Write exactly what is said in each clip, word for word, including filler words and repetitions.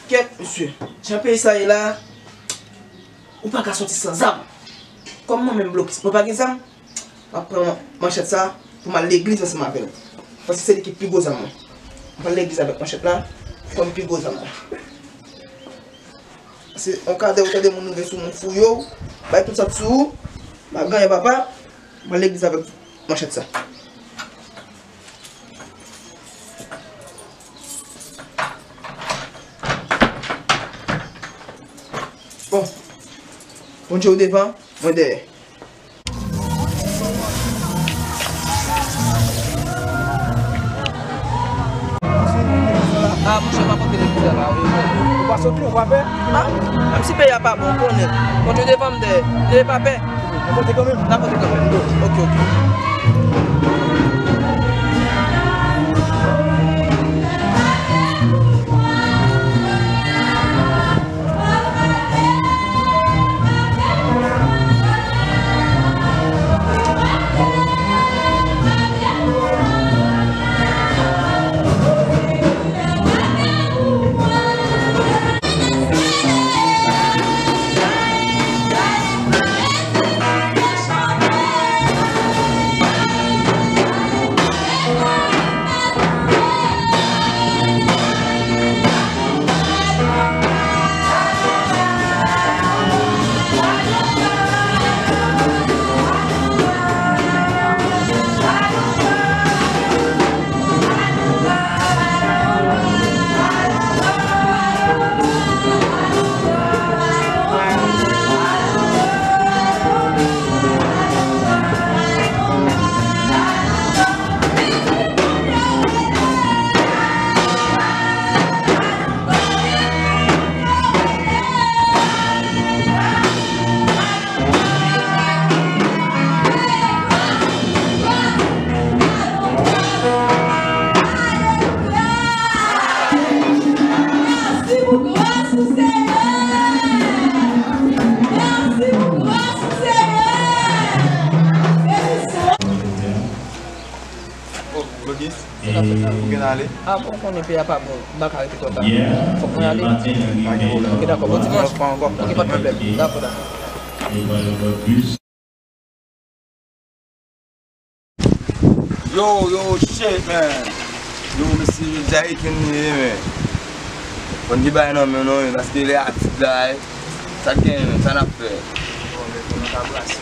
Kèt, mesye. Jan peyi sa ye la, ou pa ka sòti san zam. Kòm mwen menm blokis, mwen pa gen zam, m ap pran manchèt sa pou m al legliz ansanm avè l. Paske se li ki pi gwo zam mwen. M pral legliz avèk manchèt la, kòm pi gwo zam mwen. Se yon kadè ou tande moun rive sou moun fouye w, bay tout sa k sou ou, m ap ganyen papa, m al legliz avèk manchèt sa. Bon, Bondye ou devan, mwen dèyè. Ah, monchè, pa konte legliz la, wi. Ou pa sot, ou pa pè? Ah, menm si peyi a pa bon, ou konnen. Bondye devan m dèyè. Dèyè pa pè. N ap konte kanmenm? N ap konte kanmenm. Ok, ok. Merci pour grâce au Seigneur. Merci pour grâce au Seigneur. Bénissons. Oh, Logis, ou gen ale? Ah, bon, konnen peyi a pa bon, m pa ka rete twò ta. Fòk mwen ale. Ok, dakò. Bon dimanch. Ok, pa de pwoblèm. Dakò, dakò. Yo, yo, shit, man. Yo, mesye, jodi a weekend li ye, man. Konn ki bagay nan men nou, paske lè a tit la, eh. Sa k genyen, men, sa n ap fè? Bon, men, konnen ka brase.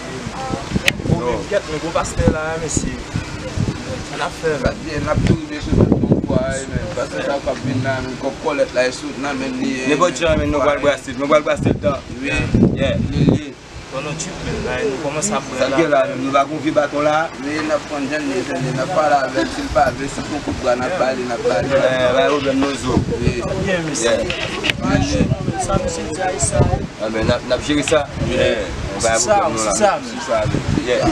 Bon, men, gèt, men, gwo pastè la, mesye. Sa n ap fè, men? Sa k genyen, n ap tou rive sou tèt nou, bwa, eh, men. Pastè sa k ap vin la, men, kòb kòlèt la, e sot nan men li, eh, men. Nenpòt jan, men, nou pral brase, nou pral brase l tan. Wi. Yeah. Li, li. Konnen w tchip, men, la, nou kòmanse ap bwè la. Sa k gen la, menm? Nou pa gon vye baton la? Men n ap pran jan li ye, tande, n ap pale avè l, si l pa vle, si l pran kout bra, n ap ba li, n ap ba li. Eh, pa gen pwoblèm, non, zo. Wi. Byen, mesye. Yeah. Sa, mesye, di a sa. Ah, men, n ap, n ap jere sa. Wi. Eh, pa gen pwoblèm, non, la. Se sa, se sa, men. Yeah.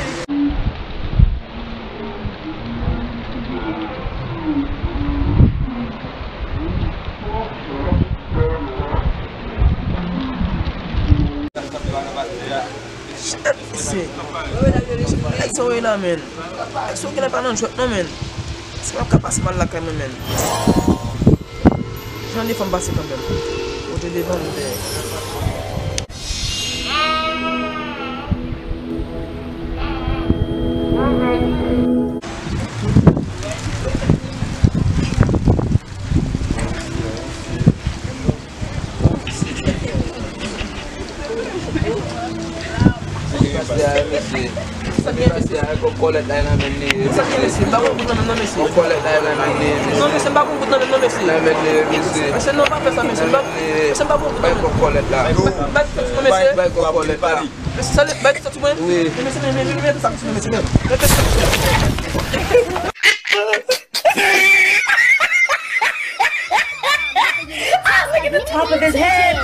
Shit, mesye. Nèg sa w ye la, menn. Nèg sa w genlè pa nan jwèt non, menn. Si m ap ka pase mal lakay mwen, menn. Jan de fanm pase kanmenm. Kote devan m dèyè. Sa ki gen pase a, mesye? Sa ki gen pase a, kòb kòlèt la nan men li. Sa ki gen, mesye? M pa konn kout nan men m non, mesye. Kòb kòlèt la nan men li, mesye. Non, mesye, m pa konn kout nan men m non, mesye. Nan men li, mesye. Mesye, non, pa fè sa, mesye. M pa, mesye, m pa konn kout nan men m. Bay kòb kòlèt la. Mesye, sa, bay kòb kòlèt la. Mesye, sa, bay kòb sou mwen. Wi. Mesye, men, men, men, men, sa, mesye, men, mesye, men. Top of his head.